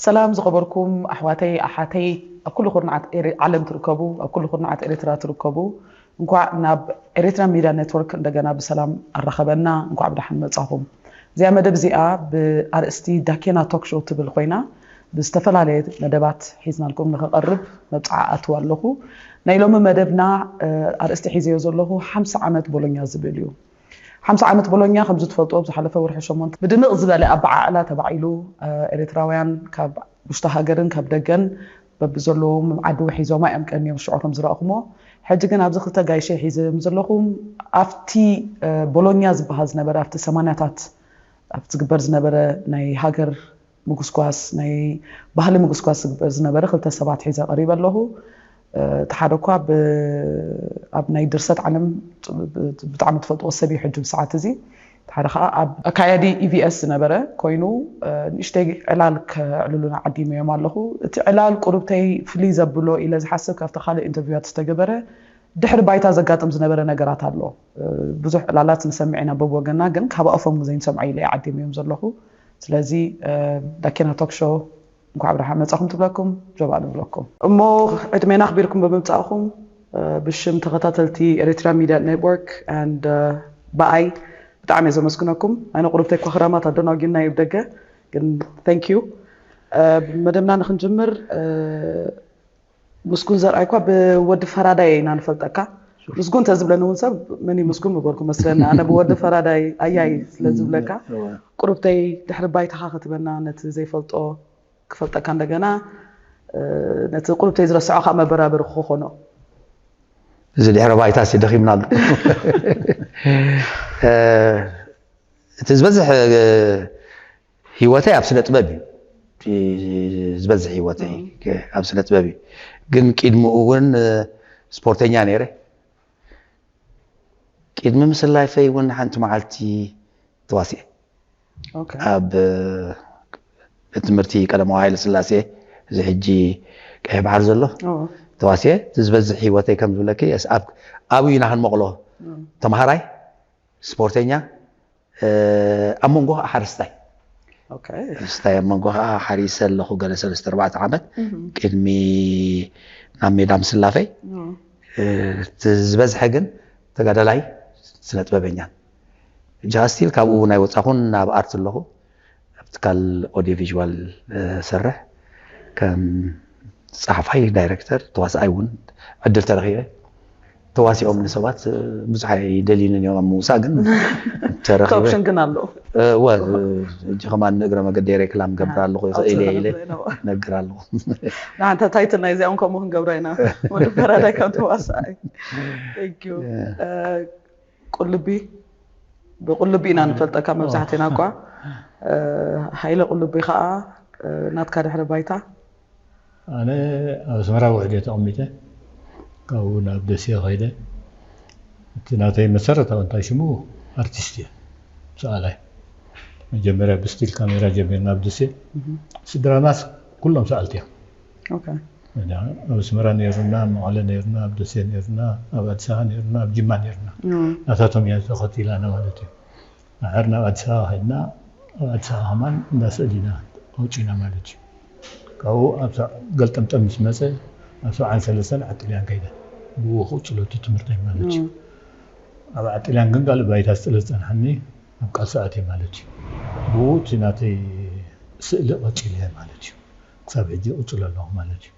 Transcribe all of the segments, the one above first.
ሰላም ዝኸበርኩም ኣሕዋተይ ኣሓተይ ኣብ ኩሉ ኩርናዓት ኤረ- ዓለም ትርከቡ፣ ኣብ ኩሉ ኩርናዓት ኤርትራ ትርከቡ፣ እንኳዕ ናብ ኤርትራ ሚድያ ኔትወርክ እንደገና ብሰላም ኣራኸበና። እንኳዕ ብደሓን መጻኹም። እዚኣ መደብ እዚኣ ብኣርእስቲ ዳኬና ቶክ ሾው ትብል ኮይና፣ ብዝተፈላለየ መደባት ሒዝናልኩም ንኽቐርብ መብጽዓ ኣትዋ ኣለኹ። ናይ ሎሚ መደብና ኣርእስቲ ሒዘዮ ዘለኹ ሓምሳ ዓመት ቦሎኛ ዝብል እዩ። ሓምሳ ዓመት ቦሎኛ ከምዚ ትፈልጦ ብዝሓለፈ ወርሒ ሸሞንተ ብድምቕ ዝበለ ኣበዓዕላ ተባዒሉ። ኤርትራውያን ካብ ውሽጢ ሃገርን ካብ ደገን በብዘለዎም ዓዲ ውሒዞማ እዮም ቀንዮም ሽዑ ከም ዝረእኹሞ። ሕጂ ግን ኣብዚ ክልተ ጋይሸ ሒዘዮም ዘለኹም ኣብቲ ቦሎኛ ዝበሃል ዝነበረ ኣብቲ ሰማንያታት ኣብቲ ዝግበር ዝነበረ ናይ ሃገር ምጉስጓስ ናይ ባህሊ ምጉስጓስ ዝግበር ዝነበረ ክልተ ሰባት ሒዘ ቀሪበ ኣለኹ። እቲ ሓደ እኳ ኣብ ናይ ድርሰት ዓለም ብጣዕሚ ትፈልጥዎ ሰብ እዩ ሕጂ ብሰዓት እዚ። ሓደ ከዓ ኣብ ኣካያዲ ኢቪኤስ ዝነበረ ኮይኑ ንእሽተይ ዕላል ከዕልሉና ዓዲመዮም ኣለኹ። እቲ ዕላል ቁሩብተይ ፍልይ ዘብሎ ኢለ ዝሓስብ ካብቲ ካልእ ኢንተርቪዋት ዝተገበረ ድሕሪ ባይታ ዘጋጥም ዝነበረ ነገራት ኣሎ። ብዙሕ ዕላላት ንሰምዕ ኢና በብወገና ግን ካብ ኣፎም ዘይንሰምዖ ኢለ ዓዲመዮም ዘለኹ። ስለዚ ዳኬና ቶክ ሾው እንኳዕ ብደሓን መጻኹም ትብለኩም ጆባ ንብለኩም እሞ ዕድሜና ኣኽቢርኩም ብምምጻእኹም ብሽም ተኸታተልቲ ኤሪትራ ሚድያ ኔትወርክ and ብኣይ ብጣዕሚ እየ ዘመስግነኩም። ኣነ ቁሩብተይ እኳ ክራማት ኣደናጊና እዩ ደገ ግን thank you። መደብና ንክንጅምር ምስጉን ዘርኣይ እኳ ብወዲ ፈራዳይ ኢና ንፈልጠካ። ምስጉን ተዝብለኒ እውን ሰብ መን እዩ ምስጉን ምበልኩ መስለኒ። ኣነ ብወዲ ፈራዳይ ኣያይ ስለ ዝብለካ ቁሩብተይ ድሕሪ ባይታኻ ክትበና ነቲ ዘይፈልጦ ክፈልጠካ እንደገና ነቲ ቁሩብተይ ዝረስዖ ከዓ መበራበሪ ክኾኖ። እዚ ድሕሪ ባይታ ሲ ደኺምና ኣሎ። እቲ ዝበዝሕ ህይወተይ ኣብ ስነ ጥበብ እዩ። ዝበዝሕ ህይወተይ ኣብ ስነ ጥበብ እዩ። ግን ቅድሚኡ እውን ስፖርተኛ ነይረ። ቅድሚ ምስላፈይ እውን ሓንቲ መዓልቲ ተዋሲኤ ኣብ ቤት ትምህርቲ ቀዳማዊ ሃይለ ስላሴ እዚ ሕጂ ቀይሕ ባሕሪ ዘሎ ተዋሲኤ። እቲ ዝበዝሕ ህይወተይ ከም ዝብለኪ ኣብኡ ኢና ክንመቕሎ። ተምሃራይ፣ ስፖርተኛ፣ ኣብ መንጎ ከዓ ሓረስታይ። ሓረስታይ ኣብ መንጎ ከዓ ሓሪሰ ኣለኹ ገለ ሰለስተ ኣርባዕተ ዓመት ቅድሚ ናብ ሜዳ ምስላፈይ። እቲ ዝበዝሐ ግን ተጋዳላይ ስነ ጥበበኛን ሕጂ ከዓ ስቲል ካብኡ እውን ኣይወፃኹን ናብ ኣርት ኣለኹ ኣብ ትካል ኦዲዮ ቪዥዋል ሰርሕ ከም ፀሓፋይ ዳይረክተር ተዋስኣይ እውን ዕድል ተረኪበ ተዋሲኦም ንሰባት ብዙሕ ኣይደልዩንን እዮም ኣብ ምውሳእ ግን ተረኪበ ኦፕሽን ግን ኣሎ ወ ሕጂ ከማን ንእግረ መገደይ ሬክላም ገብር ኣለኹ ይኽእል እየ ኢለ ነግር ኣለኹ ንሓንተ ታይትል ናይ እዚኦም ከምኡ ክንገብሮ ኢና ወዲ ፈራዳይ ከም ተዋሳኣይ ቁልቢ ብቁልቢ ኢና ንፈልጠካ መብዛሕትና እኳ ሃይለ ቁልቢ ከዓ ናትካ ድሕሪ ባይታ ኣነ ኣብ ኣስመራ ውሕድ እየ ተቐሚጠ ካብኡ ናብ ደሴ ከይደ እቲ ናተይ መሰረታዊ እንታይ ሽሙ ኣርቲስት እየ ሰኣላይ መጀመርያ ብስቲል ካሜራ ጀሚርና ኣብ ደሴ ስድራናስ ኩሎም ሰኣልቲ እዮም ኣብ ኣስመራ ነይሩና ኣብ መቐለ ነይሩና ኣብ ደሴ ነይሩና ኣብ ኣዲስ ኣበባ ነይሩና ኣብ ጅማ ነይሩና ናታቶም እያ ተኸቲላና ማለት እዩ ንሓር ናብ ኣዲስ ኣበባ ከድና ኣብ ኣዲስ ኣበባ ከማን እንዳ ስእሊ ኢና ኣውፂና ማለት እዩ ካብኡ ኣብታ ገልጠምጠም ምስ መፀ ኣብ ሰብዓን ሰለስተን ዓጥልያን ከይደ ብኡ ክቕፅሎ እቲ ትምህርተይ ማለት እዩ ኣብ ዓጥልያን ግን ካልእ ባይታ ስለ ዝፀንሓኒ ኣብ ቃልሲ ኣትየ ማለት እዩ ብኡ እቲ ናተይ ስእሊ ቀፂለ ማለት እዩ ክሳብ ሕጂ ይቕፅሎ ኣለኹ ማለት እዩ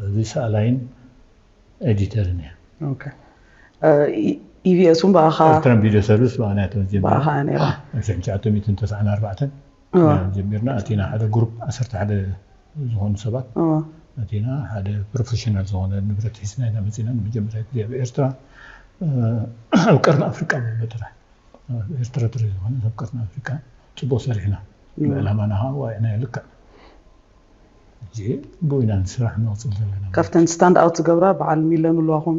እዚ ሰኣላይን ኤዲተርን እየ ኢቪኤስ እውን ብኣኻ ኤርትራን ቪድዮ ሰርቪስ ብኣና ተጀሚራ ብኣኻ እያ ነይራ ኣብ ሽሕን ትሽዓተ ሚእትን ተስዓን ኣርባዕተን ጀሚርና ኣቲና ሓደ ግሩፕ ዓሰርተ ሓደ ዝኾኑ ሰባት ኣቲና ሓደ ፕሮፌሽናል ዝኾነ ንብረት ሒዝና ኢና መፂና ንመጀመርያ ግዜ ኣብ ኤርትራ ኣብ ቀርኒ ኣፍሪቃ መጥራሕ ኤርትራ ጥራይ ዝኾነ ኣብ ቀርኒ ኣፍሪቃ ፅቡቅ ሰሪሕና ብዕላማና ከዓ ዋዒና ልክዕ እዚ ብኡ ኢና ንስራሕ ንቕፅል ዘለና ካብተን ስታንድ ኣውት ዝገብራ በዓል ሚለን ሉዋኹም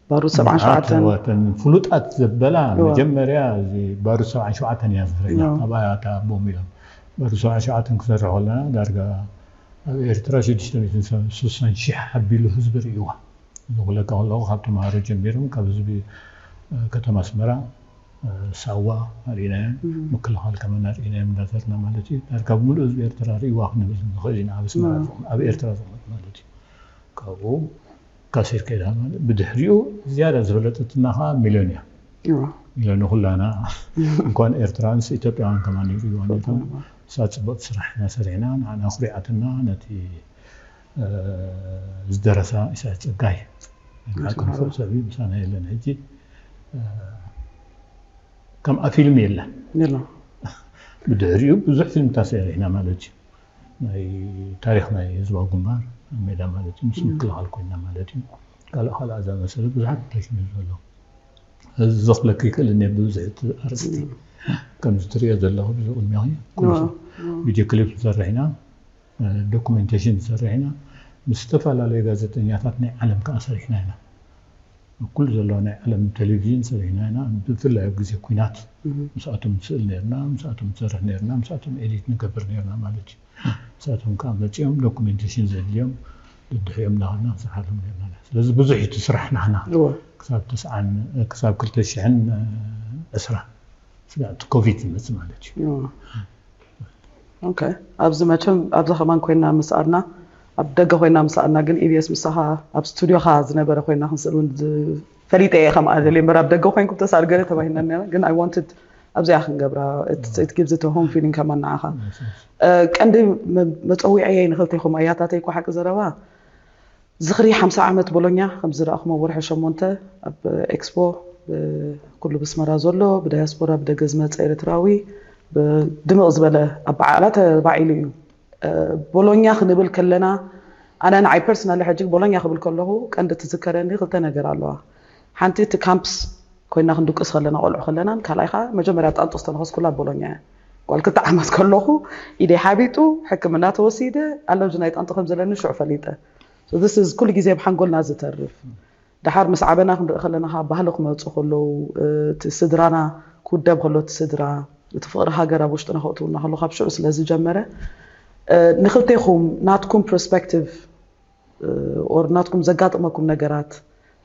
ባሩድ ሰብዓን ሸውዓተን ፍሉጣት ዘበላ መጀመርያ እዚ ባሩድ ሰብዓን ሸውዓተን እያ ዝፍረኛ ኣብኣ እታ ቦም ኢሎም ባሩድ ሰብዓን ሸውዓተን ክሰርሕ ከለና ዳርጋ ኣብ ኤርትራ ሽዱሽተ ሚእትን ስሳን ሺሕ ሓቢሉ ህዝቢ ርእይዋ ዝብለካ ከለኹ ካብ ተምሃሮ ጀሚሮም ካብ ህዝቢ ከተማ ኣስመራ ሳዋ ርኢናዮ፣ ምክልኻል ከማን ርኢናዮ እንዳተርና ማለት እዩ። ዳርጋ ብምሉእ ህዝቢ ኤርትራ ርእይዋ ክንብል ንኽእል ኢና። ኣብ ኣስመራ ዝቕመጥ፣ ኣብ ኤርትራ ዝቕመጥ ማለት እዩ። ካብኡ ካሴር ከይዳ ማለት ብድሕሪኡ ዝያዳ ዝፈለጠትና ከዓ ሚሎን እያ። ሚሎን ኩላና እንኳን ኤርትራንስ ኢትዮጵያውያን ከማን ይርእይዋ ነይሮም። እሳ ጽቡቕ ስራሕ ኢና ሰሪሕና፣ ንዓና ኩሪዓትና። ነቲ ዝደረሳ ኢሳያስ ጸጋይ ሓቂ ንፉዕ ሰብ እዩ፣ ምሳና የለን ሕጂ። ከምኣ ፊልም የለን። ብድሕሪኡ ብዙሕ ፊልምታት ሰሪሕና ማለት እዩ። ናይ ታሪኽ ናይ ህዝባዊ ግንባር ኣብ ሜዳ ማለት እዩ፣ ምስ ምክልኻል ኮይና ማለት እዩ። ካልእ ካልእ ኣዛመሰለ ብዙሓት ፕሮዳክሽን እዩ ዘሎ። እዚ ዘኽለክ ይክእል እኒ ብዙሕ እቲ ኣርእስቲ ከምዚ ትሪኦ ዘለኹ ብዙ ቅድሚኺ ቪድዮ ክሊፕ ዝሰርሕ ኢና፣ ዶኩሜንቴሽን ዝሰርሕ ኢና፣ ምስ ዝተፈላለዩ ጋዜጠኛታት ናይ ዓለም ከዓ ሰሪሕና ኢና። ኩሉ ዘለዎ ናይ ዓለም ቴሌቪዥን ሰሪሕና ኢና። ብፍላይ ኣብ ግዜ ኩናት ምስኣቶም ንስእል ነርና፣ ምስኣቶም ንሰርሕ ነርና፣ ምስኣቶም ኤዲት ንገብር ነርና ማለት እዩ። ምስኣቶም ከዓ መፂኦም ዶኩሜንቴሽን ዘድልዮም ድድሕሪኦም እናኸድና ንሰርሓሎም ነርና። ስለዚ ብዙሕ እዩ እቲ ስራሕ ናህና ክሳብ ተስዓን ክሳብ ክልተ ሽሕን ዕስራ ስጋዕ እቲ ኮቪድ ዝመፅእ ማለት እዩ። ኦኬ፣ ኣብዚ መቸም ኣብዚ ከማን ኮይና ምስኣልና ኣብ ደገ ኮይና ምስኣልና ግን ኢቢኤስ ምሳኻ ኣብ ስቱዲዮኻ ዝነበረ ኮይና ክንስእል እውን ፈሊጠ እየ። ከም ኣደል እምበር ኣብ ደገ ኮይንኩም ተሳል ገለ ተባሂልና ነና፣ ግን I wanted ኣብዚኣ ክንገብራ it gives it home feeling ከማን ንዓኻ። ቀንዲ መፀዊዐየይ ንክልቴኹም ኣያታተይ እኮ ሓቂ ዘረባ ዝኽሪ ሓምሳ ዓመት ቦሎኛ ከም ዝረኣኹሞ ወርሒ ሸሞንተ ኣብ ኤክስፖ ኩሉ ብስመራ ዘሎ ብዳያስፖራ ብደገ ዝመፀ ኤርትራዊ ድምቕ ዝበለ ኣበዓዕላ ተባዒሉ እዩ። ቦሎኛ ክንብል ከለና ኣነ ንዓይ ፐርሰናሊ ሕጂ ቦሎኛ ክብል ከለኹ ቀንዲ ትዝከረኒ ክልተ ነገር ኣለዋ። ሓንቲ እቲ ካምፕስ ኮይና ክንድቅስ ከለና ቆልዑ ከለናን ካልኣይ ከዓ መጀመርያ ጣንጡ ዝተነኸስኩላ ቦሎኛ እያ። ጓል ክልተ ዓመት ከለኹ ኢደይ ሓቢጡ ሕክምና ተወሲደ ኣለምዚ ናይ ጣንጡ ከም ዘለኒ ሽዑ ፈሊጠ። This is ኩሉ ግዜ ኣብ ሓንጎልና ዝተርፍ። ደሓር ምስ ዓበና ክንርኢ ከለና ከዓ ባህሊ ክመፁ ከለዉ እቲ ስድራና ክውደብ ከሎ እቲ ስድራ እቲ ፍቕሪ ሃገር ኣብ ውሽጥና ከእትውና ከሎ ካብ ሽዑ ስለ ዝጀመረ ንክልቴኹም ናትኩም ፐርስፔክቲቭ or ናትኩም ዘጋጠመኩም ነገራት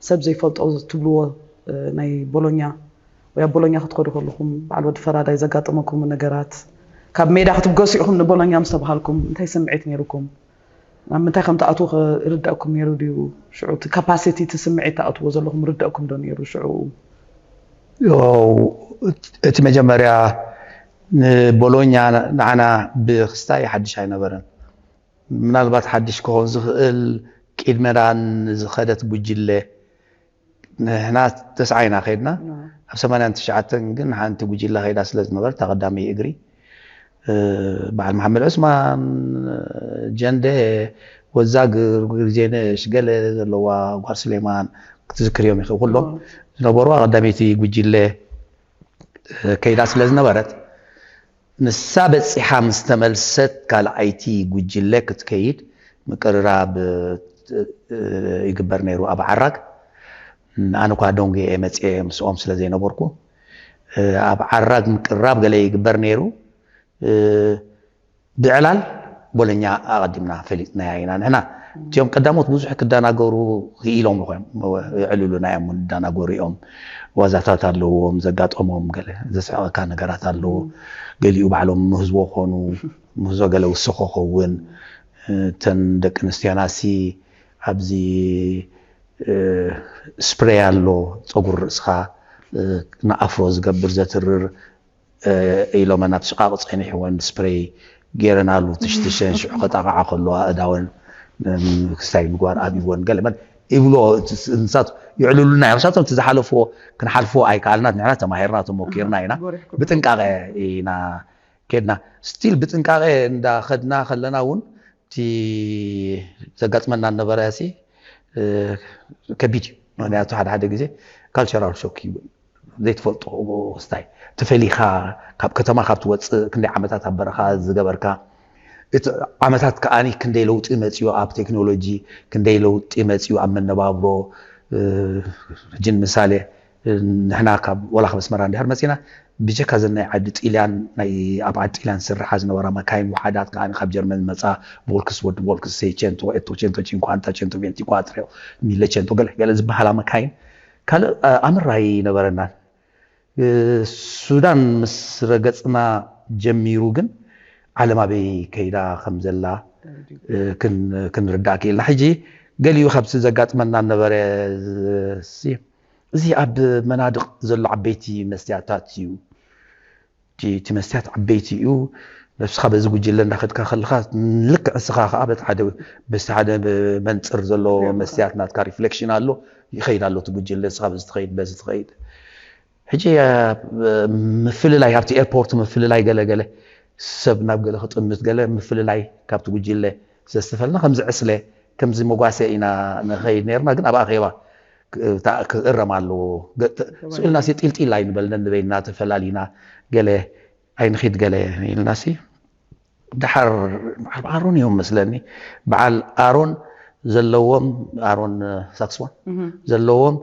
ሰብ ዘይፈልጦ ትብልዎ ናይ ቦሎኛ ወይ ኣብ ቦሎኛ ክትከዱ ከለኹም በዓል ወዲ ፈራዳይ ዘጋጠመኩም ነገራት ካብ ሜዳ ክትብገሱ ኢኹም ንቦሎኛ ምስ ተባሃልኩም እንታይ ስምዒት ነይሩኩም? ናብ ምንታይ ከም ትኣትዉ ክርዳእኩም ነይሩ ድዩ? ሽዑ እቲ ካፓሲቲ እቲ ስምዒት ትኣትዎ ዘለኹም ርዳእኩም ዶ ነይሩ ሽዑ? እቲ መጀመርያ ንቦሎኛ ንዓና ብክስታይ ሓድሽ ኣይነበረን። ምናልባት ሓድሽ ክኸውን ዝኽእል ቅድመና ንዝኸደት ጉጅለ ንሕና ተስዓ ኢና ከድና ኣብ ሰማንያን ትሽዓተን ግን ሓንቲ ጉጅለ ከይዳ ስለ ዝነበረት ኣቐዳሚ እግሪ በዓል መሓመድ ዑስማን ጀንደ ወዛግር ግዜነሽ ገለ ዘለዋ ጓር ስሌማን ክትዝክርዮም ይኽእል ኩሎም ዝነበሩ ኣቐዳሚቲ ጉጅለ ከይዳ ስለ ዝነበረት ንሳ በፂሓ ምስ ተመልሰት ካልኣይቲ ጉጅለ ክትከይድ ምቅርራብ ይግበር ነይሩ ኣብ ዓራግ። ኣነ እኳ ደንጉየ እየ መፅየ ምስኦም ስለ ዘይነበርኩ ኣብ ዓራግ ምቅርራብ ገለ ይግበር ነይሩ። ብዕላል ቦለኛ ኣቐዲምና ፈሊጥናያ ኢና ንሕና። እቲኦም ቀዳሞት ብዙሕ ክደናገሩ ክኢሎም ይኾም የዕልሉና እዮም ዝደናገሩ እዮም። ዋዛታት ኣለዎም ዘጋጠሞም ገለ ዘስሕቐካ ነገራት ኣለዎ። ገሊኡ ባዕሎም ምህዝቦ ኮኑ ምህዞ ገለ ውስኾ ኸውን እተን ደቂ ኣንስትዮናሲ ኣብዚ ስፕሬይ ኣሎ ፀጉር ርእስኻ ንኣፍሮ ዝገብር ዘትርር ኢሎመን ኣብ ሽቓቕ ፀኒሕወን ስፕሬይ ገይረናሉ ትሽትሸን ሽዑ ከጣቕዓ ከለዋ እዳወን ክስታይ ምግባር ኣብይወን ገለ ይብሎ ንሳት ይዕልሉና እዮም ንሳቶም እቲ ዝሓለፍዎ ክንሓልፍዎ ኣይከኣልናት ንሕና ተማሂርና ተሞኪርና ኢና ብጥንቃቐ ኢና ከድና ስቲል ብጥንቃቐ እንዳኸድና ከለና እውን እቲ ዘጋጥመና ነበረ ሲ ከቢድ እዩ ምክንያቱ ሓደ ሓደ ግዜ ካልቸራል ሾክ እዩ ዘይትፈልጦ ክስታይ ተፈሊኻ ካብ ከተማ ካብ ትወፅእ ክንደይ ዓመታት ኣብ በረኻ ዝገበርካ እቲ ዓመታት ከዓኒ ክንደይ ለውጢ መፅዮ ኣብ ቴክኖሎጂ ክንደይ ለውጢ መፅዮ ኣብ መነባብሮ ሕጂ ንምሳሌ ንሕና ካብ ወላ ካብ ኣስመራ እንድሕር መፂና ብጀካ ዘን ናይ ዓዲ ጥልያን ናይ ኣብ ዓዲ ጥልያን ዝስርሓ ዝነበራ መካይን ውሓዳት ከዓ ካብ ጀርመን ዝመፃ ቮልክስ ወዲ ቮልክስ ሴቸንቶ ኤቶ ቸንቶ ቺንኳንታ ቸንቶ ቬንቲ ኳትሮ ሚለ ቸንቶ ገለ ገለ ዝበሃላ መካይን ካልእ ኣምር ኣይነበረናን ሱዳን ምስ ረገጽና ጀሚሩ ግን ዓለም ኣበይ ከይዳ ከም ዘላ ክንርዳእ ክኢልና። ሕጂ ገሊኡ ካብቲ ዘጋጥመና ነበረ፣ እዚ ኣብ መናድቕ ዘሎ ዓበይቲ መስትያታት እዩ። እቲ መስትያት ዓበይቲ እዩ። ነብስኻ በዚ ጉጅለ እንዳኸድካ ከለኻ፣ ልክዕ ንስኻ ከዓ በቲ ሓደ፣ በቲ ሓደ መንፅር ዘሎ መስትያት ናትካ ሪፍሌክሽን ኣሎ፣ ይኸይድ ኣሎ እቲ ጉጅለ። ንስኻ በዚ ትኸይድ፣ በዚ ትኸይድ። ሕጂ ምፍልላይ ኣብቲ ኤርፖርት ምፍልላይ፣ ገለ ገለ ሰብ ናብ ገለ ክጥምት፣ ገለ ምፍልላይ ካብቲ ጉጅለ ስለዝተፈለና፣ ከምዚ ዕስለ፣ ከምዚ መጓሰ ኢና ንኸይድ ነርና። ግን ኣብ ኣኼባ ክእረም ኣለዎ። ስእልና ሲ ጢልጢል ኣይንበልነ ንበይና፣ ተፈላሊና፣ ገለ ኣይንኺድ ገለ ኢልናሲ። ድሓር በዓል ኣሮን እዮም መስለኒ፣ በዓል ኣሮን ዘለዎም፣ ኣሮን ሳክስዋን ዘለዎም፣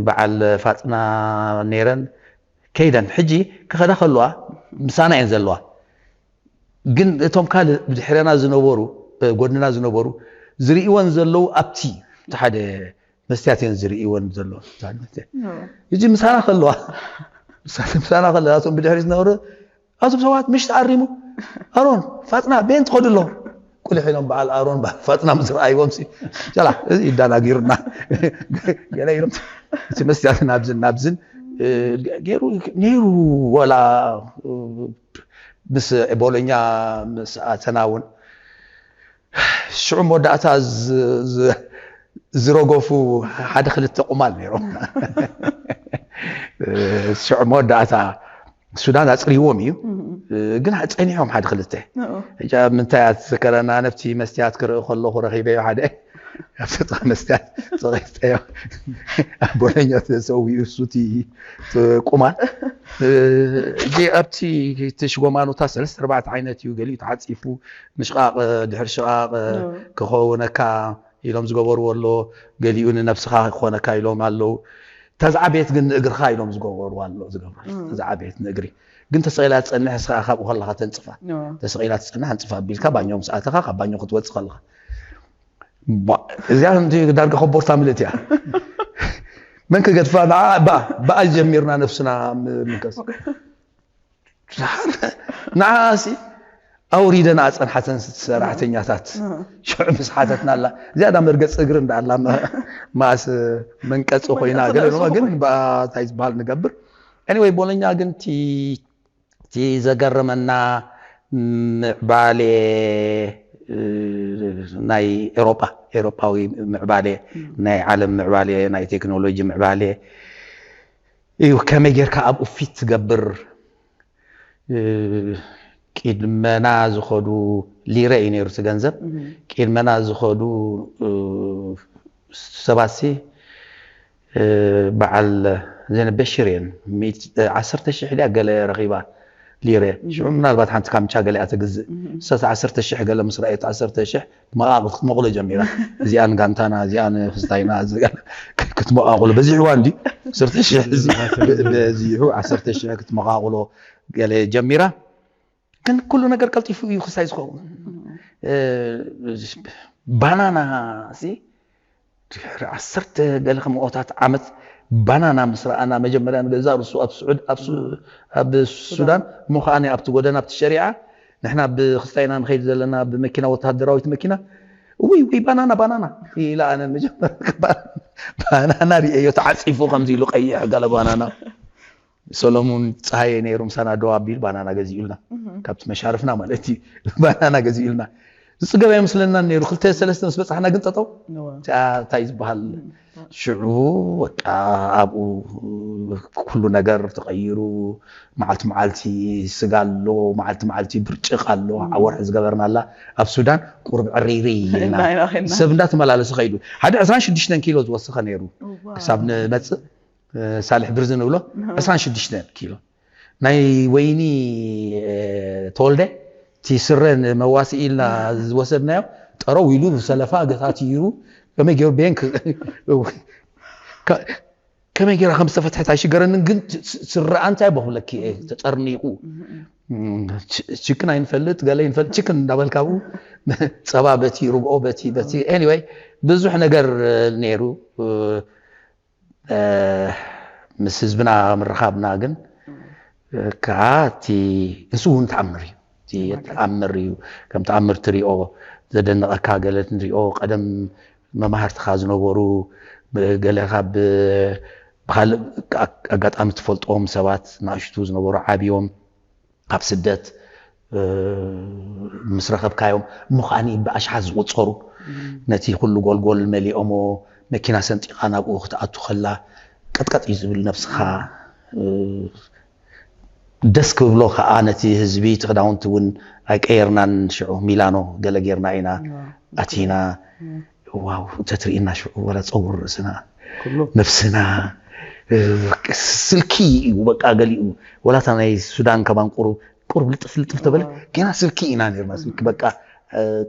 በዓል ፋጥና ነይረን። ከይደን ሕጂ ክኸዳ ከለዋ ምሳና እየን ዘለዋ። ግን እቶም ካልእ ብድሕረና ዝነበሩ፣ ጎድንና ዝነበሩ ዝርእይወን ዘለዉ፣ ኣብቲ ሓደ መስትያት እየን ዝርእይወን ዘለዋ። ሕጂ ምሳና ከለዋ፣ ምሳና ከለዋ፣ እቶም ብድሕሪ ዝነበሩ፣ ኣቶም ሰባት ምሽ ተኣሪሙ፣ ኣሮን ፋጥና ቤን ትኸዱ ኣለዉ። ቁልሕ ኢሎም በዓል ኣሮን በዓል ፋጥና ምስ ረኣይዎም ሲ፣ ጨላ፣ እዚ ይዳናጊሩና። ገለ ኢሎም፣ እቲ መስትያት ናብዝን ናብዝን ገይሩ ነይሩ። ወላ ምስ ቦሎኛ ምስ ኣተና እውን ሽዑ መወዳእታ ዝረገፉ ሓደ ክልተ ቁማል ነይሮም። ሽዑ መወዳእታ ሱዳን ኣፅሪዎም እዩ፣ ግን ፀኒሖም ሓደ ክልተ። ሕጂ ኣብ ምንታይ እያ ትዝከረና? ነብቲ መስትያት ክርኢ ከለኹ ረኺበዮ ሓደ ኣብቲ ጥቓ መስትያት ተቐይጠዮ። ኣብ ቦሎኛ ተሰዊኡ እሱ እቲ ቁማል። ሕጂ ኣብቲ እቲ ሽጎማኖታት ሰለስተ ኣርባዕተ ዓይነት እዩ። ገሊኡ ተዓፂፉ፣ ምሽቓቕ ድሕሪ ሽቓቕ ክኸውነካ ኢሎም ዝገበርዎ ኣሎ። ገሊኡ ንነብስኻ ክኾነካ ኢሎም ኣለዉ። ተዝዓቤት ግን ንእግርኻ ኢሎም ዝገበርዋ ኣሎ። ዝገበሩ ተዝዓቤት ንእግሪ ግን ተሰቒላ ትጸንሕ፣ እስኻ ካብኡ ከለኻ ተንጽፋ። ተሰቒላ ትጸንሕ፣ ኣንጽፋ ኣቢልካ ባኞ ምስ ኣተኻ፣ ካብ ባኞ ክትወጽእ ከለኻ፣ እዚኣ ዳርጋ ኮቦርታ ምልእቲ እያ። መን ክገድፋ? ንዓ ብኣ ጀሚርና ነብስና ምንቀስ። ንዓሲ ኣውሪደን ኣጸንሓተን ሰራሕተኛታት። ሽዑ ምስ ሓተትና ኣላ፣ ዝያዳ መርገጺ እግሪ እንዳ ኣላ፣ መኣስ መንቀጺ ኮይና፣ ገለ ግን ብኣ እንታይ ዝበሃል ንገብር። Anyway፣ ቦሎኛ ግን እቲ ዘገረመና ምዕባሌ ናይ ኤሮጳ፣ ኤሮጳዊ ምዕባሌ፣ ናይ ዓለም ምዕባሌ፣ ናይ ቴክኖሎጂ ምዕባሌ እዩ። ከመይ ጌርካ ኣብኡ ፊት ትገብር? ቂድመና ዝኸዱ፣ ሊረ እዩ ነይሩ እቲ ገንዘብ። ቂድመና ዝኸዱ ሰባትሲ በዓል ዘይነ በሽር እየን። ዓሰርተ ሽሕ ድያ ገለ ረኺባ፣ ሊረ። ሽዑ ምናልባት ሓንቲ ካምቻ ገለ እያ ትግዝእ። ሰተ ዓሰርተ ሽሕ ገለ ምስ ረኣየት፣ ዓሰርተ ሽሕ መቓቕል ክትመቕሎ ጀሚራ። እዚኣን ጋንታና፣ እዚኣን ክስታይና ክትመቓቕሎ በዚሕዋ እንዲ። ዓሰርተ ሽሕ በዚሑ፣ ዓሰርተ ሽሕ ክትመቓቕሎ ገለ ጀሚራ። ግን ኩሉ ነገር ቀልጢፉ እዩ ክስታይ ዝኸውን። ባናና ሲ ድሕሪ ዓሰርተ ገለ ከምኦታት ዓመት ባናና ምስ ረኣና፣ መጀመርያ ንገዛ ርሱ ኣብ ስዑድ፣ ኣብ ሱ-፣ ኣብ ሱዳን፣ እሞ ከኣ ኣብቲ ጎደና ኣብቲ ሸሪዓ፣ ንሕና ብክስታይና ንኸይድ ዘለና ብመኪና፣ ወተሃደራዊት መኪና፣ ውይ ውይ ባናና ባናና ኢላ። ኣነ መጀመርያ ባናና ርእየዮ፣ ተዓጺፉ ከምዚ ኢሉ ቀይሕ ገለ ባናና። ሰሎሙን ፀሃየ ነይሩ ምሳና ደው ኣቢሉ ባናና ገዚኡልና። ካብቲ መሻርፍና ማለት እዩ። ባናና ገዚኡልና። ዝፅገብ ኣይመስለናን ነይሩ። ክልተ ሰለስተ ምስ በፃሕና ግን ጠጠው። እንታይ ዝበሃል ሽዑ በቃ ኣብኡ ኩሉ ነገር ተቐይሩ። መዓልቲ መዓልቲ ስጋ ኣሎ፣ መዓልቲ መዓልቲ ብርጭቕ ኣሎ፣ ወርሒ ዝገበርናላ ኣብ ሱዳን ቁሩብ ዕሪሪ ኢልና። ሰብ እንዳተመላለሰ ከይዱ ሓደ ዕስራን ሽዱሽተን ኪሎ ዝወሰኸ ነይሩ ክሳብ ንመፅእ። ሳልሕ ብርዚ ንብሎ ዕስራን ሽዱሽተን ኪሎ ናይ ወይኒ ተወልደ፣ እቲ ስረ ንመዋስኢ ኢልና ዝወሰድናዮ፣ ጠረው ኢሉ ብሰለፋ ገታቲሩ ከመይ ገይሩ ቤን ከመይ ገይራ ከም ዝተፈትሐት ኣይሽገረንን። ግን ስረኣ እንታይ በክብለኪ እየ ተጠርኒቑ። ችክን ኣይንፈልጥ ገለ ይንፈልጥ፣ ችክን እንዳበልካ ብኡ ጸባ በቲ ርግኦ በቲ በቲ፣ ኤኒወይ ብዙሕ ነገር ነይሩ። ምስ ህዝብና ምርኻብና ግን ከዓ እቲ ንሱ እውን ተኣምር እዩ። እቲ ተኣምር እዩ። ከም ተኣምር ትሪኦ፣ ዘደንቐካ ገለ ንሪኦ። ቀደም መማህርትኻ ዝነበሩ፣ ገለ ካብ ብካልእ ኣጋጣሚ ትፈልጦም ሰባት፣ ንኣሽቱ ዝነበሩ ዓብዮም ኣብ ስደት ምስ ረኸብካዮም፣ እሞ ከዓኒ ብኣሽሓት ዝቑጸሩ፣ ነቲ ኩሉ ጎልጎል መሊኦሞ፣ መኪና ሰንጢቓ ናብኡ ክትኣቱ ከላ ቀጥቀጥ እዩ ዝብል ነብስኻ። ደስ ክብሎ ከዓ ነቲ ህዝቢ፣ እቲ ክዳውንቲ እውን ኣይቀየርናን። ሽዑ ሚላኖ ገለ ጌርና ኢና ኣቲና። ዋው፣ እንተትርኢና ሽዑ፣ ወላ ፀጉሪ ርእስና፣ ነብስና፣ ስልኪ እዩ በቃ ገሊኡ። ወላታ ናይ ሱዳን ከማን ቁሩብ ቁሩብ ልጥፍ ልጥፍ ተበለ፣ ገና ስልኪ ኢና ነርና። ስልኪ በቃ